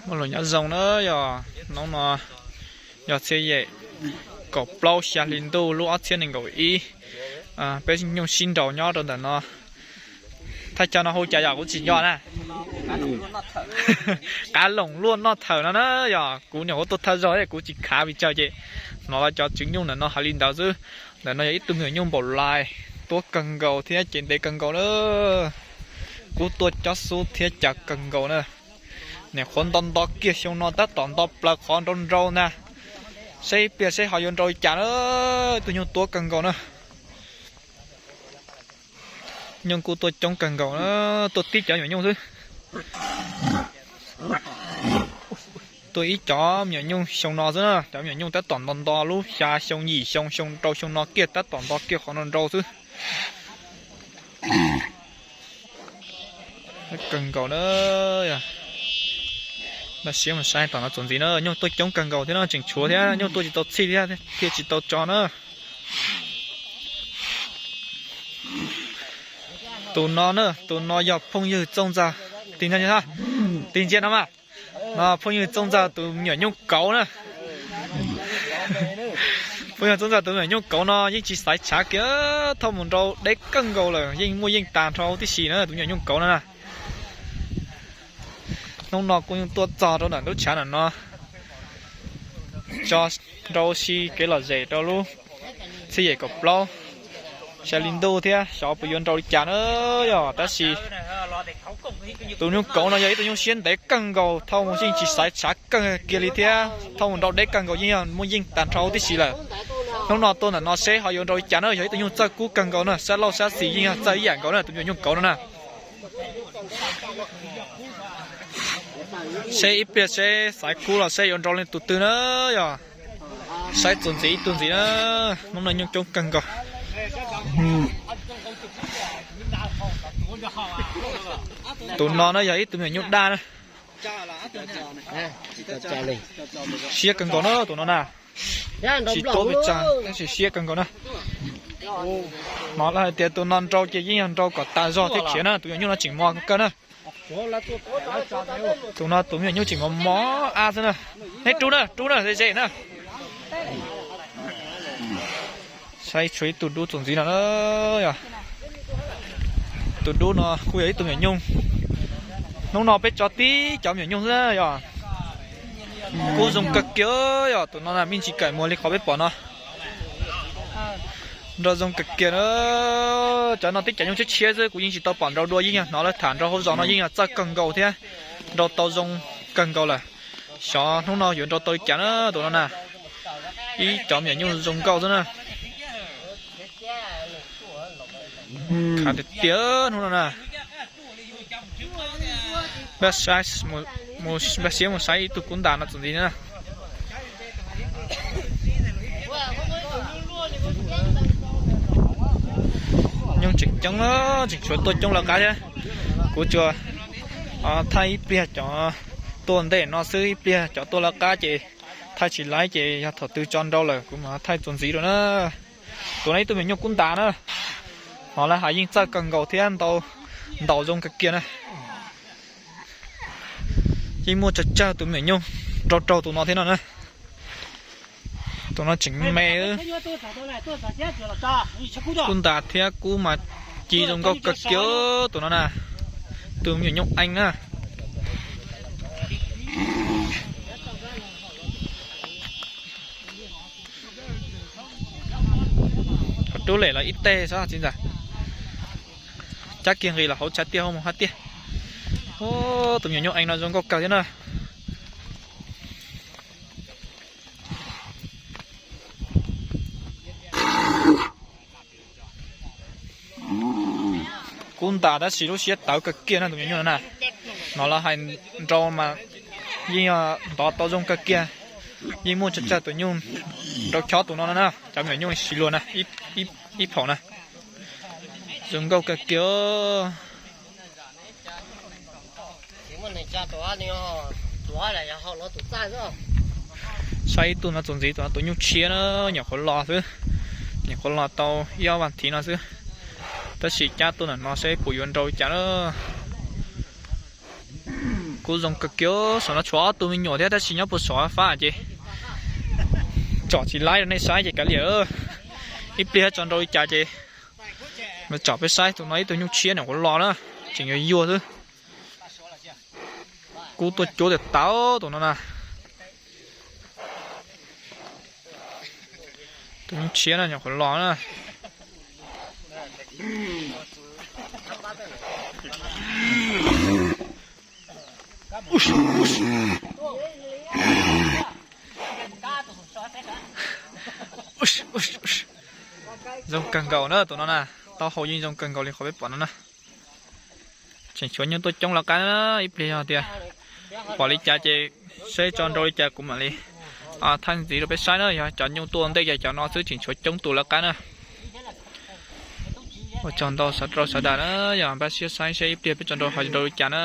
Muaj lus nyob zoo na yog hnub no yog txhiab yim kaum plaub xya hli ntuj lub ob txhiab nees nkaum ib, peb nyuj sib nraus nyob rau ntawm no. Thaj chaw no hu cas yog kuv tsis nco na. Qav loos luaj noj thawm no na yog kuv nyuam qhuav tuaj thawj zaug kuv tsis khav pes tsawg ces hnov cov tswv nyuj ntawm no hais li ntawd xwb. Ntawm no yog ib tug me nyuam nyuj npaum lais tuab kawg nkaus thiab cev ntev kawg nkaus na. Kub tuaj cob xub thiab cav kawg nkaus na. Nyuam qhuav nto nto kiag xyoo no tab tom nto plaws qhov nrau nrau ntag. Saib ib pliag saib ho yuav nrau li cas na. Tus nyuj tuab kawg nkaus na. Nyuj kuj tuaj coob kawg nkaus na, tuaj tib cov me nyuam nyuj xwb. Tuaj ib cov me nyuam nyuj xyoo no xwb na, cov me nyuam nyuj tab tom nto nto lub xya xyoo yim xyoo xyoo rau xyoo no kiag tab tom nto kiag qhov nrau nrau xwb. Kawg nkaus na. Npaj siab mus saib tom no txuas ntxiv na, nyuj tuaj coob kawg nkaus thiab no, tseem tshuav thiab, nyuj tuaj tsis tau txhij thiab, thiaj tsis tau tso na. Tus no na, tus no yog phooj ywg Txooj Ntxawg, tig ntsia no mas, no phooj ywg Txooj Ntxawg tus me nyuam nyuj kauv na. Phooj ywg Txooj Ntxawg tus me nyuam nyuj kauv no yeej tsis xaiv tshav kiag, thauj mus nrau deb kawg nkaus lawm, yeej muaj yeej tag nrho huv tib si na, tus me nyuam nyuj kauv no na. Hnub no kuj yeej tuaj txog rau ntawm lub tshav ntawm no, tso nrau si kev lom zem rau lub txhiab yim kaum plaub xya hli ntuj thiab xyov puas yuav nrau li cas na yog, tab sis tus nyuj kauv no yog ib tug nyuj siab ntev kawg nkaus, thauj mus yeej tsis xaiv tshav kawg kiag li thiab thauj mus nrau deb kawg nkaus yeej yog muaj yeej tag nrho huv tib si lawm. Hnub no tuaj ntawm no seb ho yuav nrau li cas na, yog ib tug nyuj txawj kub kawg nkaus na, sab laug sab xis yeej yog txawj ib yam nkaus na, tus me nyuam nyuj kauv no na. Seb ib pliag seb xaiv kub los seb yuav nrau leej tus twg na yog. Saib txuas ntxiv ib tug ntxiv na, hnub no nyuj coob kawg nkaus. Tus no na yog ib tug me nyuam nyuj daj na. Siab kawg nkaus na tus no na. Tsis tuab pes tsawg tab sis siab kawg nkaus na. Hnov lawv hais tias tus no nrau ces yeej yog nrau kom tas zog thiab khiav na, tus me nyuam nyuj no tseem mos kawg na. Tus no tus me nyuam nyuj tseem mos mos ab xwb na. Neb rub na, rub na, ze ze na. Saib tshuav ib tug dub txuas ntxiv no na. Tus dub no kuj yog ib tug me nyuam nyuj. Hnub no peb tso tib cov me nyuam nyuj xwb yog. Kub zoo kawg kiag yog tus no na, me ntsis kawm muag li qhov peb pom no. Nrau zoo kawg kiag na. Cov no tib cov nyuj tshiab tshiab xwb, kuv yeej tsis tau pom nrau dua, yeej yog hnov lawv tham nrau hauv zos no yeej yog txawj kawg nkaus thiab nrau tau zoo kawg nkaus lawm. Xyov hnub no yuav nrau tau li cas na tus no na. Ib cov me nyuam nyuj zoo nkauj xwb na. Khav tiag tiag hnub no na. Npaj siab mus saib ib tug kub ntas no txuas ntxiv na. Nyuj tseem coob, tseem tshuav tuaj coob lawv qab thiab. Kuv tsuas thaij ib pliag cov tuaj ntej no xwb, ib pliag cov tuaj lawv qab ces thaij tsis laib ces yog thaum twg tso nrau lawm kuv mam thaij txuas ntxiv rau na. Tus no ib tug me nyuam nyuj kub ntas na. Hnov lawv hais yeej txawj kawg nkaus thiab ntaus zoo kawg kiag na. Yeej muaj tsawg tsawg tus me nyuam nyuj nrau raug tus no thiab no na. Tus no tseem me. Kub ntas thiab kub mas ci zoo nkauj kawg kiag tus no na. Tus me nyuam nyuj eej na. Rub lem los ib teg xwb txiv ntxawm. Cab kiag nqis los hauv tshav tiaj hauv mus hab tiaj. Tus me nyuam nyuj eej no zoo nkauj kawg thiab na. Kub ntas tab sis lub siab tawv kawg kiag na tus me nyuam nyuj no na. Hnov lawv hais nrau mas yeej yog ntov tau zoo kawg kiag. Yeej muaj tsawg tsawg tus nyuj nrau chob tus no no na, cov me nyuam nyuj sib luag na, ib phaum na. Zoo nkauj kawg kiag. Saib ib tug no txuas ntxiv, tus no tus nyuj tshiab na, nyuam qhuav los xwb, nyuam qhuav los tau ib ob vas thiv no xwb. Tab sis cab tuaj ntawm no saib puas yuav nrau li cas na. Kuj zoo kawg kiag, saum no tshuav ob tug me nyuam thiab tab sis nyob puag saum fab ces tsom tsis laib rau nej saib ces kav liam. Ib pliag tso nrau li cas ces tsom peb saib. Tus no ib tug nyuj tshiab nyuam qhuav los na, tseem yuag yuag xwb. Kub tuaj cuab tiag tau tus no na. Tus nyuj tshiab na nyuam qhuav los na. Zoo kawg nkaus na tus no na, taub hau yeej zoo kawg nkaus li qhov peb pom no na. Tseem tshuav nyuj tuaj coob lawv qab na, ib pliag yog tias pom li cas ces seb tso nrau li cas kuv mam li thaij ntxiv rau peb saib na. Yog cov nyuj tuaj ntej ces cov no xwb tseem tshuav coob tus lawv qab na. Ua tsaug ntau rau sawv daws na, yog npaj siab saib seb ib pliag peb tso nrau ho nrau li cas na.